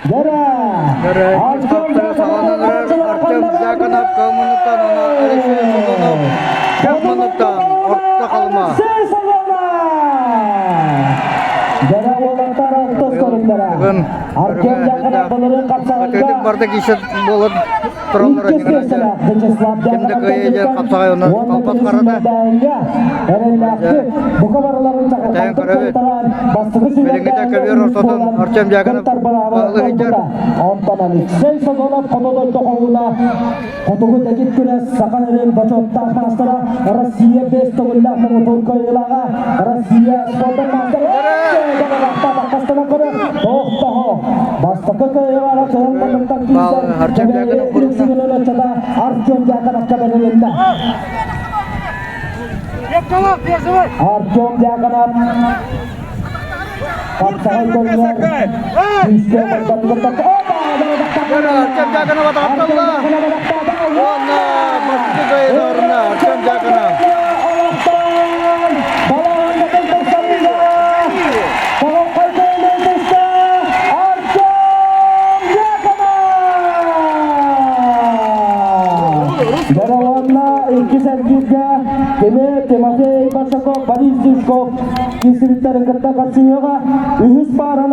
Дөрө, Саҕаланан эрэр Артем Дьяконов Кылмынныктан уонна Алексей Сазонов Кылмынныктан Орто Халыма. Дөрө уолаттар алтыс көрүҥнэрэ. Бүгүн Артем Дьяконов былырыын хапсаҕайга Атыытык барда киирсэ буолан тураллара Ким да кыайа диэн хапсаҕай уонна халбат харата. Тэйэн көрөбүт. Билиҥҥитэ көбүөр ортотун Артем Дьяконов баһылык сылдьар. Онтон Алексей Сазонов хоту дойду хоһууна Хотугу дэгит күрэс Саха сирин бочуоттаах маастара Россия бэс төгүллээх муҥутуур кыайыылааҕа Россия спордун маастара Тохтоһо бастакы кыайыылааҕа кыһыл муннуктан киирсэн Артем Дьяконов Артем Дьяконовка бэрилиннэ. Артем Дьяконов хапсаҕай көрүҥэр күүстээх Артем Дьяконов атаҕатталла. Уонна бастакы кыайыылааҕына Артем Дьяконов. Дороҕонно иккис эргииргэ кини Тимофей Большаков, Борис Зюшков киирсибиттэрин кытта көрсүһүөҕэ. Үһүс паараны.